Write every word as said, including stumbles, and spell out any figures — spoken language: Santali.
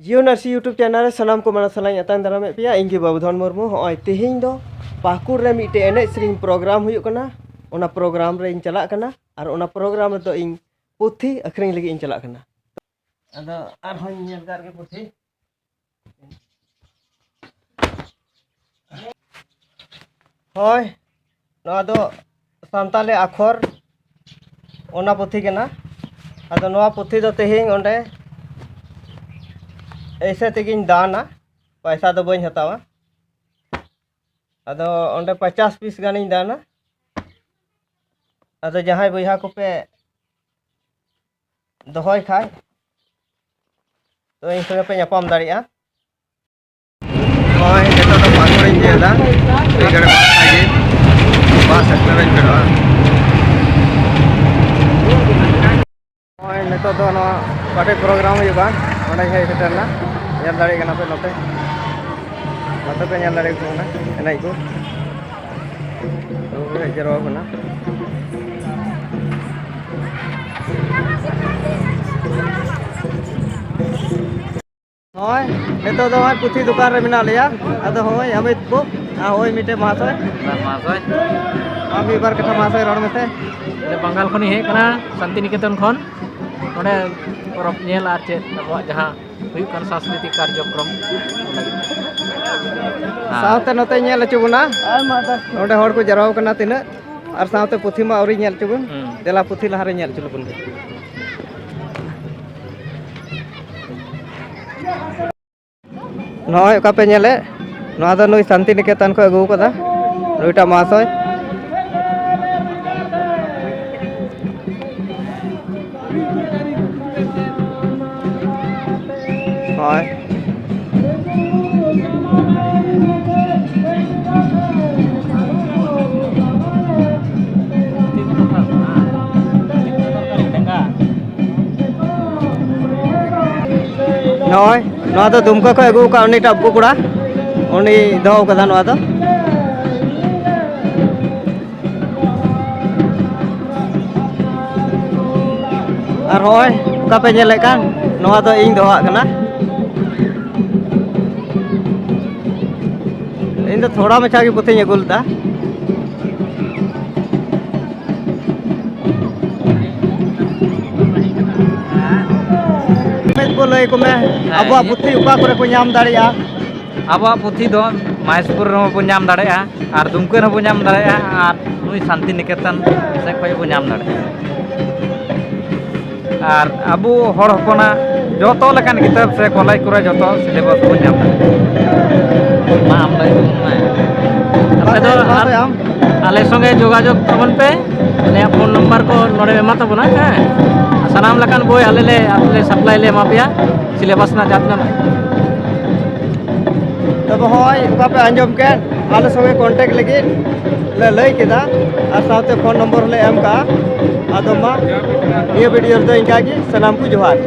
ᱡᱤᱭᱳ ᱱᱟᱨᱥᱤ YouTube ᱪᱮᱱᱮᱞ ᱨᱮ ᱥᱟᱱᱟᱢ ᱠᱚ ᱢᱟᱲᱟᱝ ᱥᱟᱞᱟᱜ ᱤᱧ ᱟᱛᱟᱝ ᱫᱟᱨᱟᱢᱮᱫ ᱯᱮᱭᱟ᱾ ᱤᱧ ᱜᱮ ᱵᱟᱵᱩᱫᱷᱚᱱ ᱢᱩᱨᱢᱩ᱾ ᱦᱚᱸᱜᱼᱚᱭ ᱛᱮᱦᱮᱧ ᱫᱚ ᱯᱟᱹᱠᱩᱲ ᱨᱮ ᱢᱤᱫᱴᱮᱡ ᱮᱱᱮᱡ ᱥᱮᱨᱮᱧ ᱯᱨᱳᱜᱨᱟᱢ ᱦᱩᱭᱩᱜ ᱠᱟᱱᱟ, ᱚᱱᱟ ᱯᱨᱳᱜᱨᱟᱢ ᱨᱮᱧ ᱪᱟᱞᱟᱜ ᱠᱟᱱᱟ᱾ ᱟᱨ ᱚᱱᱟ ᱯᱨᱳᱜᱨᱟᱢ ᱨᱮᱫᱚ ᱤᱧ ᱯᱩᱛᱷᱤ ᱟᱹᱠᱷᱨᱤᱧ ᱞᱟᱹᱜᱤᱫ ᱤᱧ ᱪᱟᱞᱟᱜ ᱠᱟᱱᱟ᱾ ᱟᱫᱚ ᱟᱨᱦᱚᱸᱧ ᱧᱮᱞ ᱠᱟᱜ ᱜᱮ ᱯᱩᱛᱷᱤ᱾ ᱦᱳᱭ, ᱱᱚᱣᱟ ᱫᱚ ᱥᱟᱱᱛᱟᱞᱤ ᱟᱠᱷᱚᱨ, ᱚᱱᱟ ᱯᱩᱛᱷᱤ ᱠᱟᱱᱟ᱾ ᱟᱫᱚ ᱱᱚᱣᱟ ᱯᱩᱛᱷᱤ ᱫᱚ ᱛᱮᱦᱮᱧ ᱚᱸᱰᱮ ᱮᱭᱥᱮ ᱛᱮᱜᱮᱧ ᱫᱟᱱᱟ, ᱯᱚᱭᱥᱟ ᱫᱚ ᱵᱟᱹᱧ ᱦᱟᱛᱟᱣᱟ᱾ ᱟᱫᱚ ᱚᱸᱰᱮ ᱯᱚᱧᱪᱟᱥ ᱯᱤᱥ ᱜᱟᱱᱤᱧ ᱫᱟᱱᱟ᱾ ᱟᱫᱚ ᱡᱟᱦᱟᱸᱭ ᱵᱚᱭᱦᱟ ᱠᱚᱯᱮ ᱫᱚᱦᱚᱭ ᱠᱷᱟᱡ, ᱛᱚ ᱤᱧ ᱥᱚᱸᱜᱮ ᱯᱮ ᱧᱟᱯᱟᱢ ᱫᱟᱲᱮᱭᱟᱜᱼᱟ᱾ ᱦᱳᱭ, ᱱᱤᱛᱚᱜ ᱫᱚ ᱯᱟᱹᱠᱩᱲᱤᱧ ᱧᱮᱞ ᱮᱫᱟ, ᱢᱤᱫ ᱜᱷᱟᱹᱲᱤᱡ ᱵᱟᱫᱽ ᱠᱷᱟᱡ ᱜᱮ ᱵᱟᱥ ᱥᱴᱮᱥᱚᱱ ᱨᱤᱧ ᱯᱷᱮᱰᱚᱜᱼᱟ᱾ ᱱᱚᱜᱼᱚᱭ ᱱᱤᱛᱚᱜ ᱫᱚ ᱱᱚᱣᱟ ᱯᱟᱴᱤ ᱯᱨᱳᱜᱨᱟᱢ ᱦᱩᱭᱩᱜ ᱠᱟᱱ, ᱚᱸᱰᱮᱧ ᱦᱮᱡ ᱥᱮᱴᱮᱨ ᱮᱱᱟ᱾ ᱧᱮᱞ ᱫᱟᱲᱮᱭᱟᱜ ᱠᱟᱱᱟ ᱯᱮ ᱱᱚᱛᱮ, ᱱᱚᱛᱮ ᱯᱮ ᱧᱮᱞ ᱫᱟᱲᱮᱭᱟᱜ ᱠᱟᱱᱟ ᱮᱱᱮᱡ ᱠᱚ, ᱱᱚᱛᱮ ᱠᱚ ᱦᱮᱡ ᱡᱟᱨᱣᱟ ᱠᱟᱱᱟ᱾ ᱱᱚᱜᱼᱚᱭ ᱱᱤᱛᱚᱜ ᱫᱚ ᱱᱚᱜᱼᱚᱭ ᱯᱩᱛᱷᱤ ᱫᱚᱠᱟᱱ ᱨᱮ ᱢᱮᱱᱟᱜ ᱞᱮᱭᱟ᱾ ᱟᱫᱚ ᱦᱚᱸᱜᱼᱚᱭ ᱟᱢᱤᱛ ᱵᱟᱹᱵᱩ, ᱟᱨ ᱦᱚᱸᱜᱼᱚᱭ ᱢᱤᱫᱴᱮᱡ ᱢᱟᱦᱟᱥᱚᱭ᱾ ᱟᱨ ᱢᱟᱦᱟᱥᱚᱭ? ᱟᱢ ᱢᱤᱫ ᱵᱟᱨ ᱠᱟᱛᱷᱟ ᱢᱟᱦᱟᱥᱚᱭ ᱨᱚᱲ ᱢᱮᱥᱮ᱾ ᱤᱧ ᱫᱚ ᱵᱟᱝᱜᱟᱞ ᱠᱷᱚᱱᱤᱧ ᱦᱮᱡ ᱟᱠᱟᱱᱟ, ᱥᱟᱱᱛᱤᱱᱤᱠᱮᱛᱚᱱ ᱠᱷᱚᱱ᱾ ᱱᱚᱰᱮ ᱯᱚᱨᱚᱵᱽ ᱧᱮᱞ ᱟᱨ ᱪᱮᱫ ᱟᱵᱚᱣᱟᱜ ᱡᱟᱦᱟᱸ ᱦᱩᱭᱩᱜ ᱠᱟᱱ ᱥᱟᱝᱥᱠᱨᱤᱛᱤᱠ ᱠᱟᱨᱡᱚᱠᱨᱚᱢ ᱞᱟᱹᱜᱤᱫ᱾ ᱦᱮᱸ᱾ ᱥᱟᱶᱛᱮ ᱱᱚᱛᱮ ᱧᱮᱞ ᱦᱚᱪᱚ ᱵᱚᱱᱟ, ᱱᱚᱰᱮ ᱦᱚᱲ ᱠᱚ ᱡᱟᱨᱣᱟ ᱠᱟᱱᱟ ᱛᱤᱱᱟᱹᱜ, ᱟᱨ ᱥᱟᱶᱛᱮ ᱯᱩᱛᱷᱤ ᱢᱟ ᱟᱹᱣᱨᱤ ᱧᱮᱞ ᱦᱚᱪᱚ ᱵᱚᱱ᱾ ᱦᱩᱸ᱾ ᱫᱮᱞᱟ ᱯᱩᱛᱷᱤ ᱞᱟᱦᱟᱨᱮ ᱧᱮᱞ ᱦᱚᱪᱚ ᱵᱚᱱ ᱜᱮ᱾ ᱱᱚᱜᱼᱚᱭ ᱚᱠᱟ ᱯᱮ ᱧᱮᱞᱮᱫ, ᱱᱚᱣᱟ ᱫᱚ ᱱᱩᱭ ᱥᱟᱱᱛᱤᱱᱤᱠᱮᱛᱚᱱ ᱠᱷᱚᱱ ᱟᱹᱜᱩ ᱠᱟᱫᱟ, ᱱᱩᱭᱴᱟᱜ ᱢᱟᱦᱟᱥᱚᱭ᱾ ᱦᱳᱭ᱾ ᱱᱚᱜᱼᱚᱭ, ᱱᱚᱣᱟ ᱫᱚ ᱫᱩᱢᱠᱟ ᱠᱷᱚᱱ ᱟᱹᱜᱩ ᱟᱠᱟᱫ ᱩᱱᱤᱴᱟᱜ ᱵᱩᱠ ᱠᱚᱲᱟ, ᱩᱱᱤ ᱫᱚᱦᱚ ᱟᱠᱟᱫᱟ ᱱᱚᱣᱟ ᱫᱚ᱾ ᱟᱨ ᱦᱚᱸᱜᱼᱚᱭ ᱚᱠᱟ ᱯᱮ ᱧᱮᱞᱮᱫ ᱠᱟᱱ, ᱱᱚᱣᱟ ᱫᱚ ᱤᱧ ᱫᱚᱦᱚᱣᱟᱜ ᱠᱟᱱᱟ᱾ ᱤᱧ ᱫᱚ ᱛᱷᱚᱲᱟ ᱢᱟᱪᱷᱟ ᱜᱮ ᱯᱩᱛᱷᱤᱧ ᱟᱹᱜᱩ ᱞᱮᱫᱟ᱾ ᱢᱮᱫ ᱠᱚ ᱞᱟᱹᱭ ᱠᱚ ᱢᱮ, ᱦᱮᱸ, ᱟᱵᱚᱣᱟᱜ ᱤᱧ ᱯᱩᱛᱷᱤ ᱚᱠᱟ ᱠᱚᱨᱮ ᱠᱚ ᱧᱟᱢ ᱫᱟᱲᱮᱭᱟᱜᱼᱟ? ᱟᱵᱚᱣᱟᱜ ᱯᱩᱛᱷᱤ ᱫᱚ ᱢᱚᱦᱮᱥᱯᱩᱨ ᱨᱮᱦᱚᱸ ᱵᱚᱱ ᱧᱟᱢ ᱫᱟᱲᱮᱭᱟᱜᱼᱟ, ᱟᱨ ᱫᱩᱢᱠᱟᱹ ᱨᱮᱦᱚᱸ ᱵᱚᱱ ᱧᱟᱢ ᱫᱟᱲᱮᱭᱟᱜᱼᱟ, ᱟᱨ ᱱᱩᱭ ᱥᱟᱱᱛᱤ ᱱᱤᱠᱮᱛᱚᱱ ᱥᱮᱫ ᱠᱷᱚᱱ ᱵᱚᱱ ᱧᱟᱢ ᱫᱟᱲᱮᱭᱟᱜᱼᱟ᱾ ᱟᱨ ᱟᱵᱚ ᱦᱚᱲ ᱦᱚᱯᱚᱱᱟᱜ ᱡᱚᱛᱚ ᱞᱮᱠᱟᱱ ᱠᱤᱛᱟᱹᱵ ᱥᱮ ᱠᱚᱞᱮᱡᱽ ᱠᱚᱨᱮ ᱡᱚᱛᱚ ᱥᱤᱞᱮᱵᱟᱥ ᱵᱚᱱ ᱧᱟᱢ ᱫᱟᱲᱮᱭᱟᱜᱼᱟ᱾ ᱢᱟ ᱟᱢ ᱞᱟᱹᱭ ᱛᱟᱵᱚᱱ ᱢᱮ᱾ ᱟᱯᱮ ᱫᱚ ᱟᱨ ᱟᱞᱮ ᱥᱚᱸᱜᱮ ᱡᱳᱜᱟᱡᱳᱜᱽ ᱛᱟᱵᱚᱱ ᱯᱮ᱾ ᱟᱞᱮᱭᱟᱜ ᱯᱷᱳᱱ ᱱᱟᱢᱵᱟᱨ ᱠᱚ ᱱᱚᱰᱮ ᱮᱢᱟ ᱛᱟᱵᱚᱱᱟ, ᱦᱮᱸ᱾ ᱟᱨ ᱥᱟᱱᱟᱢ ᱞᱮᱠᱟᱱ ᱵᱳᱭ ᱟᱞᱮ ᱞᱮ, ᱟᱞᱮ ᱞᱮ ᱥᱟᱯᱞᱟᱭ ᱞᱮ ᱮᱢᱟ ᱯᱮᱭᱟ᱾ ᱥᱤᱞᱮᱵᱟᱥ ᱨᱮᱱᱟᱜ ᱡᱟᱦᱟᱸ ᱛᱤᱱᱟᱹᱜ ᱛᱚᱵᱮ ᱦᱚᱸᱜᱼᱚᱭ ᱚᱠᱟ ᱯᱮ ᱟᱸᱡᱚᱢ ᱠᱮᱫ, ᱟᱞᱮ ᱥᱚᱸᱜᱮ ᱠᱚᱱᱴᱮᱠᱴ ᱞᱟᱹᱜᱤᱫ ᱞᱮ ᱞᱟᱹᱭ ᱠᱮᱫᱟ, ᱟᱨ ᱥᱟᱶᱛᱮ ᱯᱷᱳᱱ ᱱᱚᱢᱵᱚᱨ ᱦᱚᱸᱞᱮ ᱮᱢ ᱠᱟᱜᱼᱟ᱾ ᱟᱫᱚ ᱢᱟ, ᱱᱤᱭᱟᱹ ᱵᱷᱤᱰᱤᱭᱳ ᱨᱮᱫᱚ ᱤᱱᱠᱟ ᱜᱮ, ᱥᱟᱱᱟᱢ ᱠᱚ ᱡᱚᱦᱟᱨ᱾